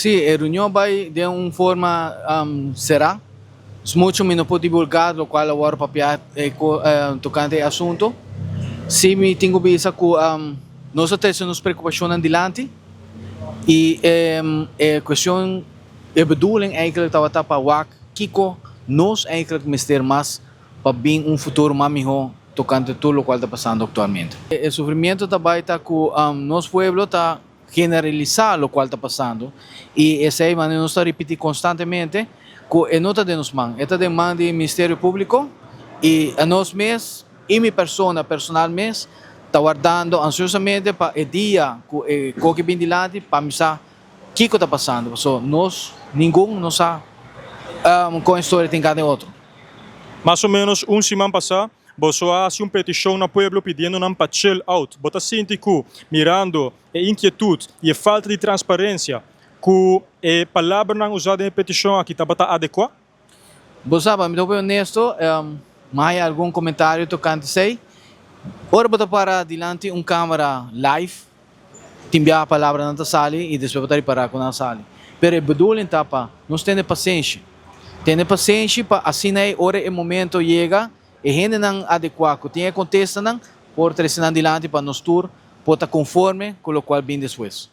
Si, e reunion a bay den un forma cera. Mucho mi no por divulga locual a worde papia tocante e asunto. Si mi tin cu bisa cu nos a trece nos preocupacionnan dilanti y e cuestion, e bedoeling eigenlijk tabata pa wak kico nos eigenlijk mester mas pa bin un futuro mas miho tocante tur locual ta pasando actualmente. E sufrimiento ta bay ta cu nos pueblo ta generalisa locual ta pasando y esey manera nos ta ripiti constantemente cu e no ta den nos man, e ta den man di Ministerio Publico y nos mes y mi persona personal mes ta wardando ansiosamente pa e dia cu e koki bin dilanti pa mi sa kico ta pasando pasobra nos ningun no sa con e storia tin cada otro. Mas o menos un siman pasa boso a haci un peticion na pueblo pidiendo nan pa chill out. Bo ta sinti cu mirando e inkietud i e falta di transparensia ku e palabranan usá den e petishon aki tabata adekuá? Bo sa, pa mi ta hopi honesto, mi haya algun komentario tokante esei. Ora bo ta para dilanti un kamera live, tin biaha palabranan ta sali i despues bo ta ripará ku nan a sali. Pero e bedoeling ta pa nos tene pasenshi. Tene pasenshi pa asina ei ora e momento yega, E hendenan adekuá ku tin e kontestanan por trese nan dilanti pa nos tur por ta konforme ku lokual bin despues.